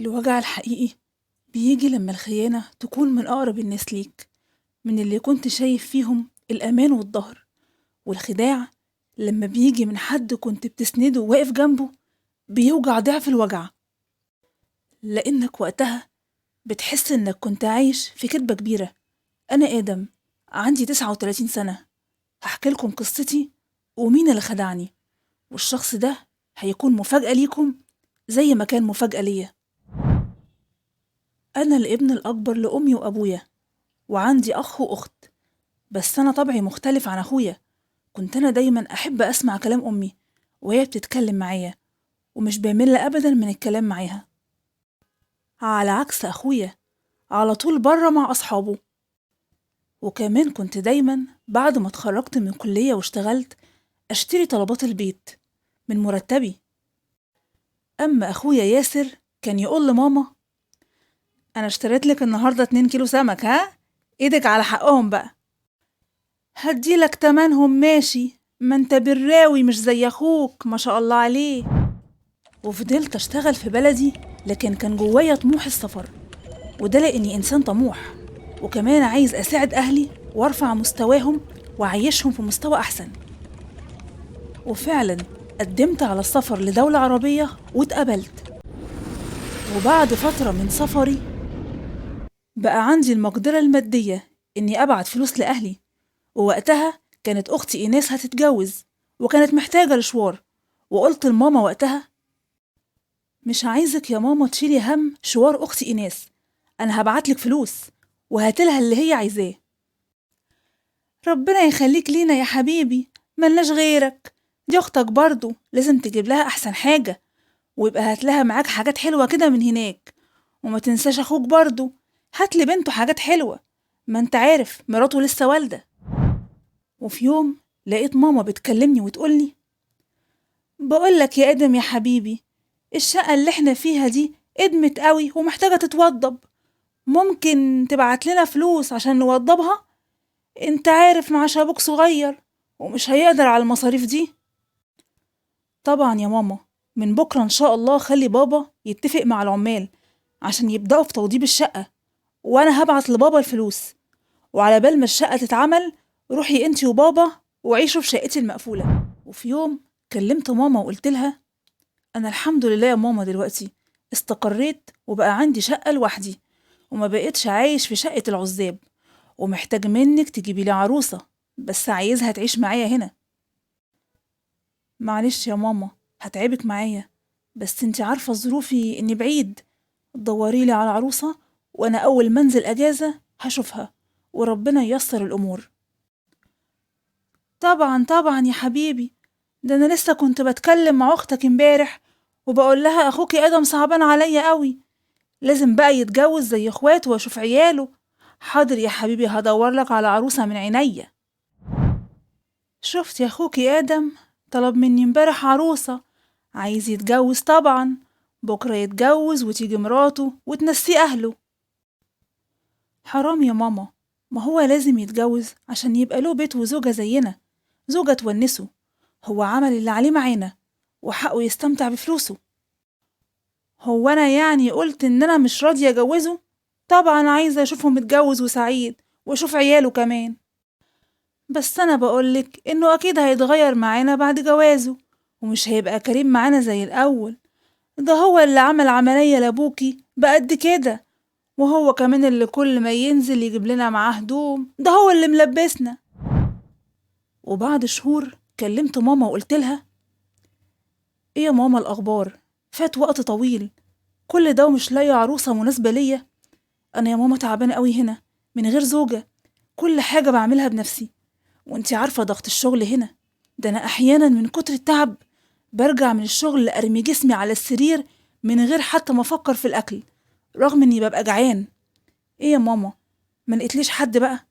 الوجع الحقيقي بيجي لما الخيانة تكون من أقرب الناس ليك، من اللي كنت شايف فيهم الأمان والظهر. والخداع لما بيجي من حد كنت بتسنده وواقف جنبه بيوجع ضعف الوجع، لأنك وقتها بتحس إنك كنت عايش في كدبة كبيرة. أنا آدم، عندي 39 سنة، هحكي لكم قصتي ومين اللي خدعني، والشخص ده هيكون مفاجأة ليكم زي ما كان مفاجأة ليا. أنا الابن الأكبر لأمي وأبويا، وعندي أخ وأخت، بس أنا طبعي مختلف عن أخويا. كنت أنا دايما أحب أسمع كلام أمي وهي بتتكلم معايا، ومش بمل أبدا من الكلام معاها، على عكس أخويا على طول بره مع أصحابه. وكمان كنت دايما بعد ما اتخرجت من كلية واشتغلت أشتري طلبات البيت من مرتبي. أما أخويا ياسر كان يقول لماما: أنا اشتريت لك النهاردة 2 كيلو سمك، ها ايدك على حقهم بقى، هديلك تمنهم ماشي، ما انت براوي مش زي أخوك ما شاء الله عليه. وفضلت أشتغل في بلدي، لكن كان جوايا طموح السفر، وده لأني إنسان طموح، وكمان عايز أساعد أهلي وأرفع مستواهم وأعيشهم في مستوى أحسن. وفعلا قدمت على السفر لدولة عربية واتقبلت. وبعد فترة من سفري بقى عندي المقدرة المادية إني أبعت فلوس لأهلي، ووقتها كانت أختي إيناس هتتجوز وكانت محتاجة لشوار، وقلت لماما وقتها: مش عايزك يا ماما تشيلي هم شوار أختي إيناس، أنا هبعتلك فلوس وهاتلها اللي هي عايزاه. ربنا يخليك لينا يا حبيبي، ملناش غيرك، دي أختك برضو لازم تجيب لها أحسن حاجة، ويبقى هاتلها معاك حاجات حلوة كده من هناك، وما تنساش أخوك برضو هات لبنته حاجات حلوة، ما انت عارف مراته لسه والدة. وفي يوم لقيت ماما بتكلمني وتقولي: بقولك يا آدم يا حبيبي، الشقة اللي احنا فيها دي قدمت قوي ومحتاجة تتوضب، ممكن تبعت لنا فلوس عشان نوضبها؟ انت عارف معاش ابوك صغير ومش هيقدر على المصاريف دي. طبعا يا ماما، من بكرة ان شاء الله خلي بابا يتفق مع العمال عشان يبدأوا في توضيب الشقة، وانا هبعت لبابا الفلوس، وعلى بال ما الشقة تتعمل روحي انتي وبابا وعيشوا في شقتي المقفولة. وفي يوم كلمت ماما وقلت لها: انا الحمد لله يا ماما دلوقتي استقريت وبقى عندي شقة لوحدي، وما بقيتش عايش في شقة العزاب، ومحتاج منك تجيبي لي عروسة، بس عايزها تعيش معايا هنا. معلش يا ماما هتعبك معايا، بس انت عارفة ظروفي اني بعيد، دوري لي على عروسة وانا اول ما انزل اجازة هشوفها، وربنا ييسر الامور. طبعا طبعا يا حبيبي، ده انا لسه كنت بتكلم مع اختك امبارح وبقول لها اخوكي ادم صعبان عليا قوي، لازم بقى يتجوز زي اخواته واشوف عياله. حاضر يا حبيبي، هدور لك على عروسة من عينيا. شفت يا اخوكي ادم طلب مني امبارح عروسة، عايز يتجوز طبعا، بكرة يتجوز وتيجي مراته وتنسيه اهله. حرام يا ماما، ما هو لازم يتجوز عشان يبقى له بيت وزوجة زينا، زوجة تونسه، هو عمل اللي عليه معانا وحقه يستمتع بفلوسه. هو أنا يعني قلت إن أنا مش راضية أجوزه؟ طبعا عايزة أشوفه متجوز وسعيد وأشوف عياله كمان، بس أنا بقولك إنه أكيد هيتغير معانا بعد جوازه ومش هيبقى كريم معانا زي الأول، ده هو اللي عمل عملية لأبوكي بقد كده، وهو كمان اللي كل ما ينزل يجيب لنا معاه هدوم، ده هو اللي ملبسنا. وبعد شهور كلمت ماما وقلت لها: ايه يا ماما الأخبار؟ فات وقت طويل كل ده ومش لاقية عروسة مناسبة ليا. أنا يا ماما تعبانة قوي هنا من غير زوجة، كل حاجة بعملها بنفسي، وانتي عارفة ضغط الشغل هنا، ده أنا أحيانا من كتر التعب برجع من الشغل أرمي جسمي على السرير من غير حتى ما أفكر في الأكل، رغم إني ببقى جعان. إيه يا ماما ما لقيتليش حد بقى؟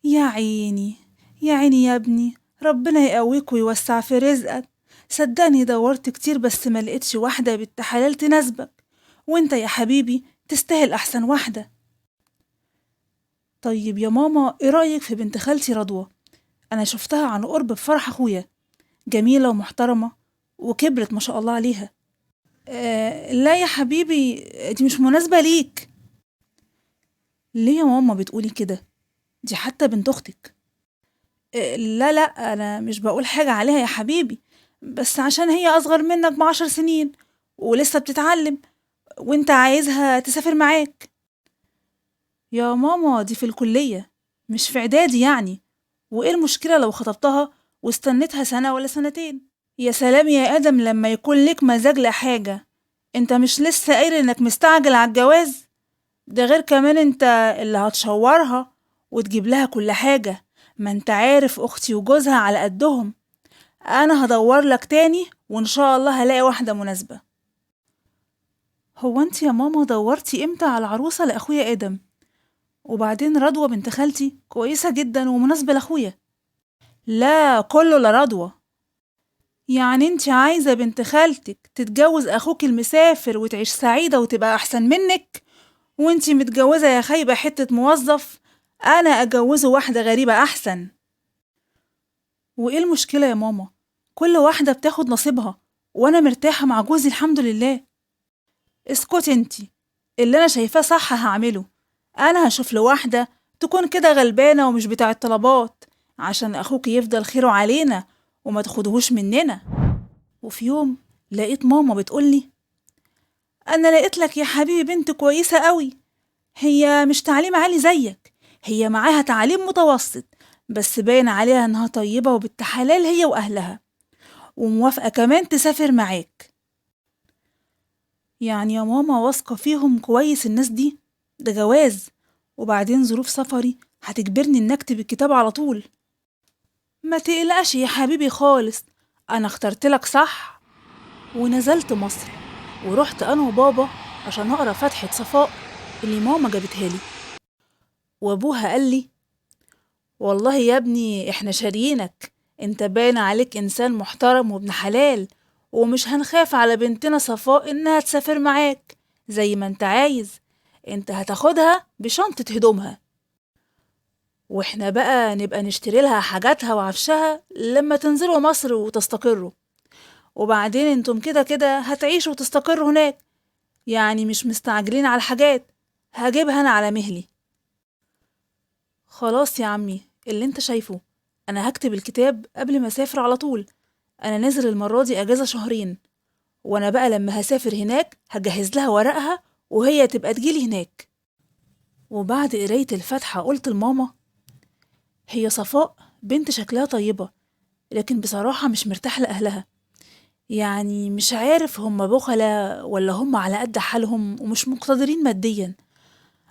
يا عيني يا عيني يا ابني، ربنا يقويك ويوسع في رزقك، صدقني دورت كتير بس ما لقيتش واحدة بنت حلال تناسبك، وانت يا حبيبي تستاهل أحسن واحدة. طيب يا ماما ايه رأيك في بنت خالتي رضوى؟ أنا شفتها عن قرب في فرح أخويا، جميلة ومحترمة وكبرت ما شاء الله عليها. لا يا حبيبي، دي مش مناسبة ليك. ليه يا ماما بتقولي كده؟ دي حتى بنت أختك. لا لا، أنا مش بقول حاجة عليها يا حبيبي، بس عشان هي أصغر منك ب10 سنين ولسه بتتعلم، وانت عايزها تسافر معاك. يا ماما دي في الكلية مش في إعدادي يعني، وإيه المشكلة لو خطبتها واستنيتها سنة ولا سنتين؟ يا سلام يا آدم لما يكون لك مزاج لحاجة، انت مش لسه قايل انك مستعجل على الجواز؟ ده غير كمان انت اللي هتشورها وتجيب لها كل حاجة، ما انت عارف اختي وجوزها على قدهم. انا هدور لك تاني وان شاء الله هلاقي واحدة مناسبة. هو انت يا ماما دورتي امتى على العروسة لاخويا ادم؟ وبعدين رضوى بنت خالتي كويسة جدا ومناسبة لاخويا. لا كله لرضوى. يعني انت عايزة بنت خالتك تتجوز اخوك المسافر وتعيش سعيدة وتبقى احسن منك، وانت متجوزة يا خايبة حتة موظف، انا اجوزه واحدة غريبة احسن. وايه المشكلة يا ماما؟ كل واحدة بتاخد نصيبها، وانا مرتاحة مع جوزي الحمد لله. اسكتي انتي، اللي انا شايفاه صح هعمله. انا هشوف له واحدة تكون كده غلبانة ومش بتاعة طلبات، عشان اخوك يفضل خيره علينا وما تاخدهوش مننا. وفي يوم لقيت ماما بتقولي انا لقيت لك يا حبيبي بنت كويسة قوي، هي مش تعليم عالي زيك، هي معاها تعليم متوسط، بس باين عليها انها طيبة وبنت حلال هي واهلها، وموافقة كمان تسافر معاك. يعني يا ماما واثقة فيهم كويس الناس دي؟ ده جواز، وبعدين ظروف سفري هتجبرني ان اكتب الكتاب على طول. ما تقلقش يا حبيبي خالص، انا اخترت لك صح. ونزلت مصر ورحت انا وبابا عشان اقرا فتحة صفاء اللي ماما جابتها لي. وابوها قال لي والله يا ابني احنا شاريينك، انت باين عليك انسان محترم وابن حلال، ومش هنخاف على بنتنا صفاء انها تسافر معاك زي ما انت عايز، انت هتاخدها بشنطة هدومها، واحنا بقى نبقى نشتري لها حاجاتها وعفشها لما تنزلوا مصر وتستقروا، وبعدين انتم كده كده هتعيشوا وتستقروا هناك، يعني مش مستعجلين على الحاجات، هجيبها انا على مهلي. خلاص يا عمي اللي انت شايفه، انا هكتب الكتاب قبل ما اسافر على طول، انا نازل المرة دي اجازة 2 شهر، وانا بقى لما هسافر هناك هجهز لها ورقها وهي تبقى تجيلي هناك. وبعد قراية الفاتحة قلت لماما هي صفاء بنت شكلها طيبة، لكن بصراحة مش مرتاحة لأهلها، يعني مش عارف هم بخلة ولا هم على قد حالهم ومش مقتدرين ماديا.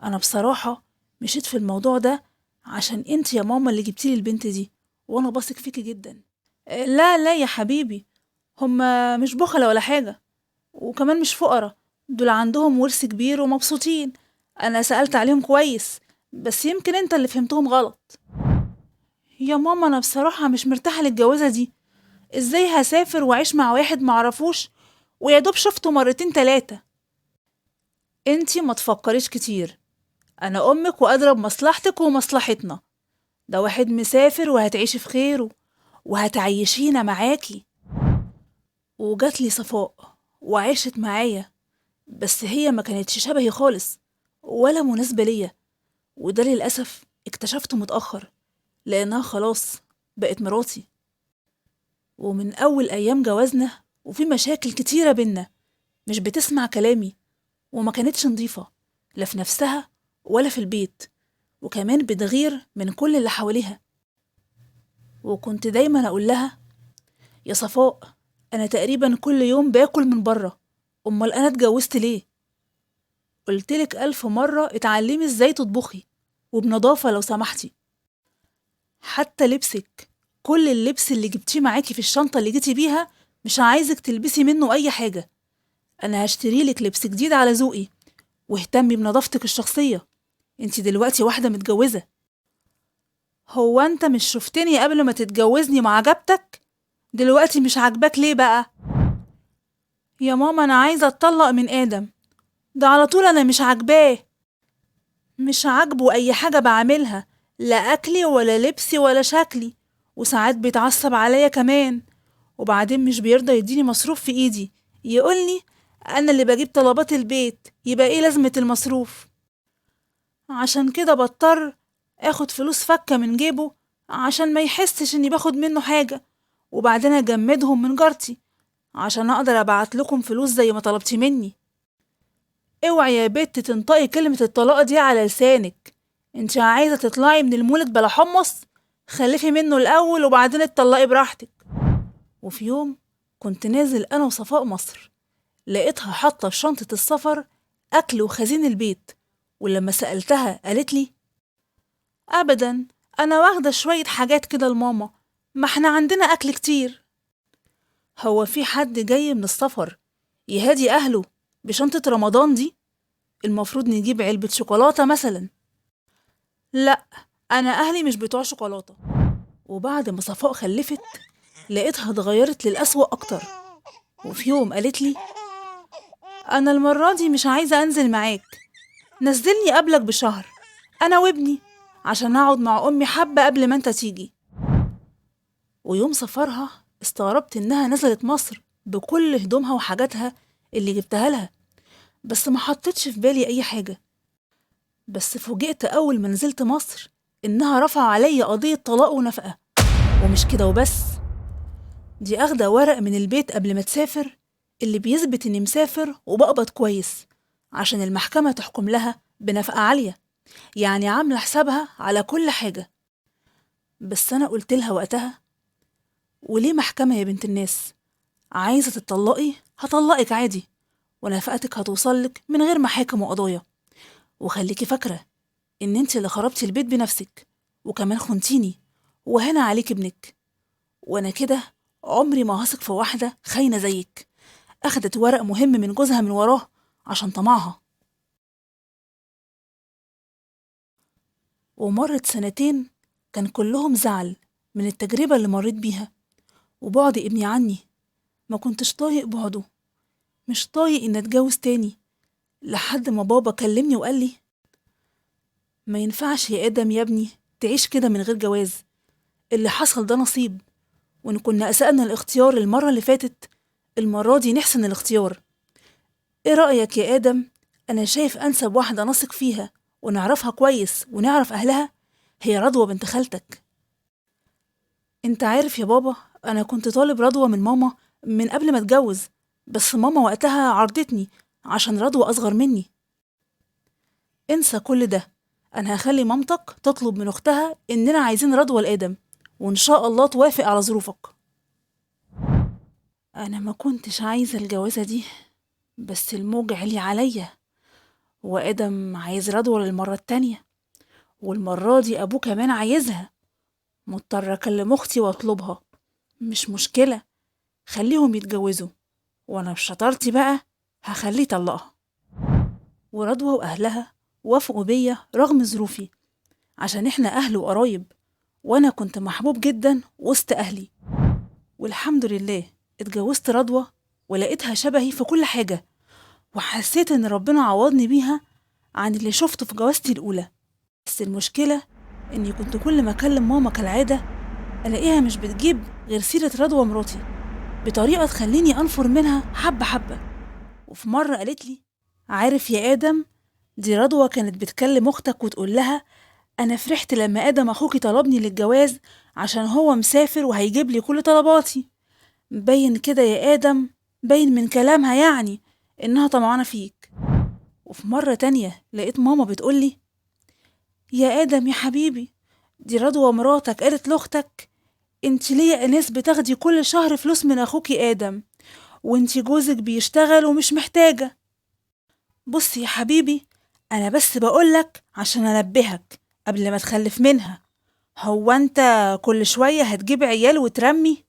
أنا بصراحة مشيت في الموضوع ده عشان انت يا ماما اللي جبتيلي البنت دي، وانا بثق فيكي جدا. لا لا يا حبيبي، هم مش بخلة ولا حاجة، وكمان مش فقراء، دول عندهم ورث كبير ومبسوطين، أنا سألت عليهم كويس، بس يمكن انت اللي فهمتهم غلط. يا ماما أنا بصراحة مش مرتاحة للجوازة دي، ازاي هسافر وأعيش مع واحد معرفوش ويا دوب شفته 2-3 مرات؟ انتي ما تفكريش كتير، أنا أمك وأدرى بمصلحتك ومصلحتنا، ده واحد مسافر وهتعيشي في خيره وهتعيشينا معاكي. وجات لي صفاء وعيشت معايا، بس هي ما كانتش شبهي خالص ولا مناسبة ليا، وده للأسف اكتشفته متأخر لأنها خلاص بقت مراتي. ومن أول أيام جوازنا وفي مشاكل كتيرة بينا، مش بتسمع كلامي وما كانتش نظيفة لا في نفسها ولا في البيت، وكمان بتغير من كل اللي حواليها. وكنت دايما أقول لها يا صفاء أنا تقريبا كل يوم باكل من بره، أمال أنا اتجوزت ليه؟ قلتلك 1000 مرة اتعلمي ازاي تطبخي وبنظافة لو سمحتي، حتى لبسك كل اللبس اللي جبتيه معاكي في الشنطة اللي جيتي بيها مش عايزك تلبسي منه أي حاجة، أنا هشتريلك لبس جديد على ذوقي، واهتمي بنظافتك الشخصية، انتي دلوقتي واحدة متجوزة. هو انت مش شفتني قبل ما تتجوزني ما عجبتك؟ دلوقتي مش عاجباك ليه بقى؟ يا ماما أنا عايزة أتطلق من آدم ده على طول، أنا مش عاجباه، مش عاجبه أي حاجة بعملها، لا أكلي ولا لبسي ولا شكلي، وساعات بيتعصب عليا كمان، وبعدين مش بيرضى يديني مصروف في إيدي، يقولي أنا اللي بجيب طلبات البيت، يبقى إيه لازمة المصروف؟ عشان كده بضطر اخد فلوس فكة من جيبه عشان ما يحسش اني باخد منه حاجة، وبعدين اجمدهم من جارتي عشان اقدر ابعت لكم فلوس زي ما طلبتي مني. اوعي يا بت تنطقي كلمة الطلاق دي على لسانك، انت عايزة تطلعي من المولد بلا حمص؟ خلفي منه الاول وبعدين اتطلقي براحتك. وفي يوم كنت نازل انا وصفاء مصر، لقيتها حاطة في شنطة السفر اكل وخزين البيت، ولما سألتها قالت لي أبدا أنا واخدة شوية حاجات كده لماما، ما احنا عندنا أكل كتير. هو في حد جاي من السفر يهادي أهله بشنطة رمضان دي؟ المفروض نجيب علبة شوكولاتة مثلا. لا أنا أهلي مش بتوع شوكولاتة. وبعد ما صفاء خلفت لقيتها اتغيرت للأسوأ أكتر، وفي يوم قالت لي أنا المرة دي مش عايزة أنزل معاك، نزلني قبلك بشهر أنا وابني عشان أقعد مع أمي حبة قبل ما أنت تيجي. ويوم سفرها استغربت إنها نزلت مصر بكل هدومها وحاجاتها اللي جبتها لها، بس ما حطيتش في بالي أي حاجة. بس فوجئت أول ما نزلت مصر إنها رفع علي قضية طلاق ونفقة، ومش كده وبس، دي أخدة ورق من البيت قبل ما تسافر اللي بيثبت إني مسافر وبقبض كويس عشان المحكمة تحكم لها بنفقة عالية، يعني عاملة حسابها على كل حاجة. بس أنا قلت لها وقتها وليه محكمة يا بنت الناس؟ عايزة تطلقي هطلقك عادي، ونفقتك هتوصلك من غير محاكم وقضايا، وخليكي فاكرة إن انت اللي خربتي البيت بنفسك، وكمان خنتيني وهنا عليك ابنك، وأنا كده عمري ما هثق في واحدة خاينة زيك أخدت ورق مهم من جوزها من وراه عشان طمعها. ومرت سنتين كان كلهم زعل من التجربة اللي مريت بيها وبعد ابني عني. ما كنتش طايق بعده، مش طايق إن أتجوز تاني، لحد ما بابا كلمني وقال لي ما ينفعش يا آدم يا ابني تعيش كده من غير جواز، اللي حصل ده نصيب، وإن كنا أسأنا الاختيار المرة اللي فاتت المرة دي نحسن الاختيار. إيه رأيك يا آدم؟ أنا شايف أنسب واحدة نثق فيها ونعرفها كويس ونعرف أهلها هي رضوى بنت خالتك. انت عارف يا بابا أنا كنت طالب رضوى من ماما من قبل ما اتجوز، بس ماما وقتها عرضتني عشان رضوى أصغر مني. انسى كل ده، أنا هخلي مامتك تطلب من أختها إننا عايزين رضوى لآدم، وإن شاء الله توافق على ظروفك. أنا ما كنتش عايزة الجوازة دي، بس الموج علي عليا، وآدم عايز رضوى للمرة التانية، والمرة دي أبوه كمان عايزها. مضطر أكلم أختي وأطلبها. مش مشكلة، خليهم يتجوزوا، وأنا بشطارتي بقى هخليه يطلقها. ورضوى وأهلها وافقوا بيا رغم ظروفي، عشان إحنا أهل وقرايب، وأنا كنت محبوب جدا وسط أهلي. والحمد لله اتجوزت رضوى ولقيتها شبهي في كل حاجة، وحسيت إن ربنا عوضني بيها عن اللي شفته في جوازتي الأولى. بس المشكلة إني كنت كل ما أكلم ماما كالعادة ألاقيها مش بتجيب غير سيرة رضوى مراتي بطريقة تخليني أنفر منها حبة حبة. وفي مرة قالت لي عارف يا آدم، دي رضوى كانت بتكلم أختك وتقول لها أنا فرحت لما آدم أخوكي طلبني للجواز عشان هو مسافر وهيجيب لي كل طلباتي. باين كده يا آدم، باين من كلامها يعني إنها طمعانة فيك. وفي مرة تانية لقيت ماما بتقولي يا آدم يا حبيبي، دي رضوى مراتك قالت لأختك انت ليه يا انس بتاخدي كل شهر فلوس من أخوكي آدم، وانت جوزك بيشتغل ومش محتاجة. بصي يا حبيبي، أنا بس بقولك عشان أنبهك قبل ما تخلف منها، هو انت كل شوية هتجيب عيال وترمي؟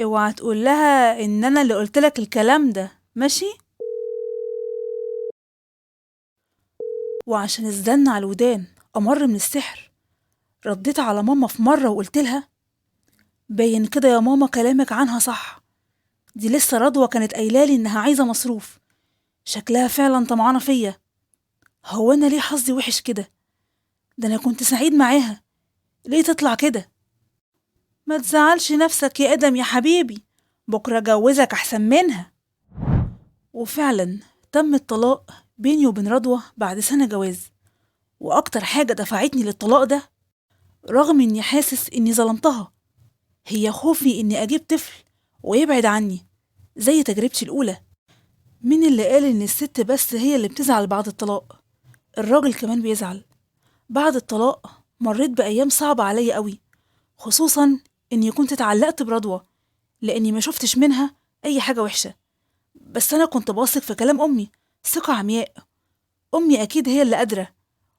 اوعى تقول لها ان انا اللي قلتلك الكلام ده، ماشي؟ وعشان الزن على الودان أمر من السحر، رديت على ماما في مرة وقلت لها باين كده يا ماما كلامك عنها صح، دي لسه رضوى كانت قايلالي إنها عايزة مصروف، شكلها فعلا طمعانة فيا. هو أنا ليه حظي وحش كده؟ ده أنا كنت سعيد معاها، ليه تطلع كده؟ ما تزعلش نفسك يا آدم يا حبيبي، بكرة جوزك أحسن منها. وفعلا تم الطلاق بيني وبين رضوى بعد سنة جواز. وأكتر حاجة دفعتني للطلاق ده، رغم إني حاسس إني ظلمتها، هي خوفي إني أجيب طفل ويبعد عني زي تجربتي الأولى. مين اللي قال إن الست بس هي اللي بتزعل بعد الطلاق؟ الراجل كمان بيزعل. بعد الطلاق مريت بأيام صعبة عليا قوي، خصوصا إني كنت اتعلقت برضوى لأني ما شفتش منها أي حاجة وحشة. بس أنا كنت باثق في كلام أمي ثقة عمياء. أمي أكيد هي اللي قادرة،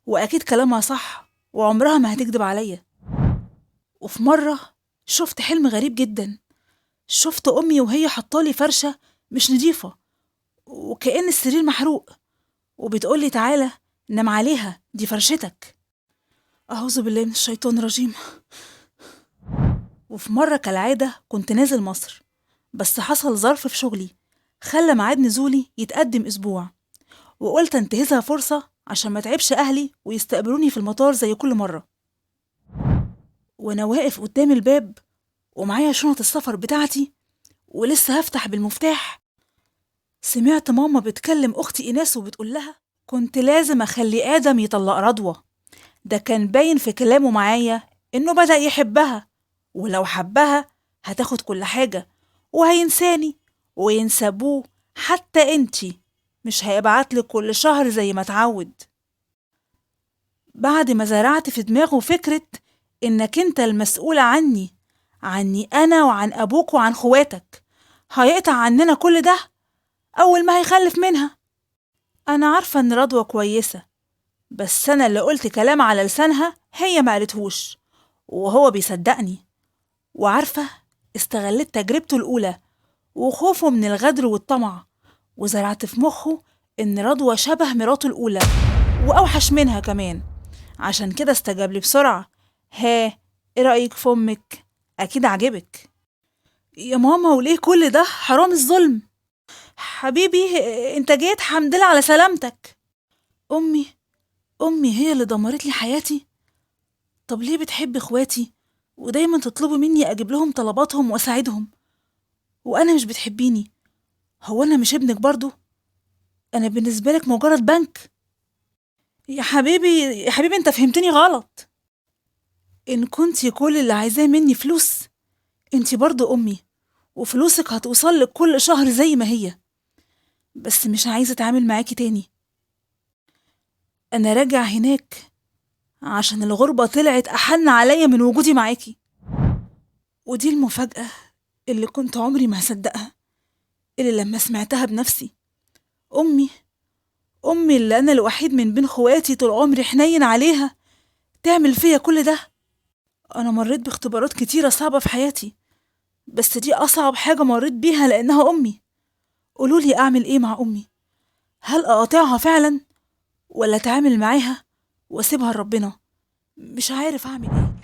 وأكيد كلامها صح، وعمرها ما هتكدب عليا. وفي مرة شفت حلم غريب جدا. شفت أمي وهي حطالي فرشة مش نظيفة وكأن السرير محروق، وبتقولي تعالى نام عليها، دي فرشتك. أعوذ بالله من الشيطان الرجيم. وفي مرة كالعادة كنت نازل مصر، بس حصل ظرف في شغلي خلى ميعاد نزولي يتقدم أسبوع، وقلت انتهزها فرصة عشان ما تعبش أهلي ويستقبلوني في المطار زي كل مرة. وأنا واقف قدام الباب ومعايا شنط السفر بتاعتي ولسه هفتح بالمفتاح، سمعت ماما بتكلم أختي إيناس وبتقول لها كنت لازم أخلي آدم يطلق رضوى، ده كان باين في كلامه معايا إنه بدأ يحبها، ولو حبها هتاخد كل حاجة وهينساني وينسى أبوه، حتى أنتي مش هيبعتلك كل شهر زي ما اتعود. بعد ما زرعت في دماغه فكرة إنك أنت المسؤول عني أنا وعن أبوك وعن خواتك، هيقطع عننا كل ده أول ما هيخلف منها. أنا عارفة إن رضوى كويسة، بس أنا اللي قلت كلام على لسانها هي ما قالتهوش، وهو بيصدقني. وعارفة استغلت تجربته الأولى وخوفه من الغدر والطمع، وزرعت في مخه إن رضوى شبه مراته الأولى وأوحش منها كمان، عشان كده استجاب لي بسرعة. ها، إيه رأيك في أمك؟ أكيد عجبك يا ماما. وليه كل ده؟ حرام الظلم. حبيبي انت جيت، حمد لله على سلامتك. أمي هي اللي دمرت لي حياتي. طب ليه بتحب اخواتي ودايما تطلبوا مني اجيب لهم طلباتهم واساعدهم، وانا مش بتحبيني؟ هو انا مش ابنك برضو؟ انا بالنسبة لك مجرد بنك. يا حبيبي يا حبيبي انت فهمتني غلط. ان كنتي كل اللي عايزاه مني فلوس، انتي برضو امي وفلوسك هتوصل لك كل شهر زي ما هي، بس مش عايزة اتعامل معاكي تاني. انا راجع هناك عشان الغربة طلعت احن عليا من وجودي معاكي. ودي المفاجأة اللي كنت عمري ما هصدقها، اللي لما سمعتها بنفسي. أمي اللي أنا الوحيد من بين خواتي طول عمري حنين عليها، تعمل فيا كل ده. أنا مريت باختبارات كتيرة صعبة في حياتي، بس دي أصعب حاجة مريت بيها لأنها أمي. قولولي أعمل إيه مع أمي؟ هل أقاطعها فعلا ولا أتعامل معاها وأسيبها لربنا؟ مش عارف أعمل إيه.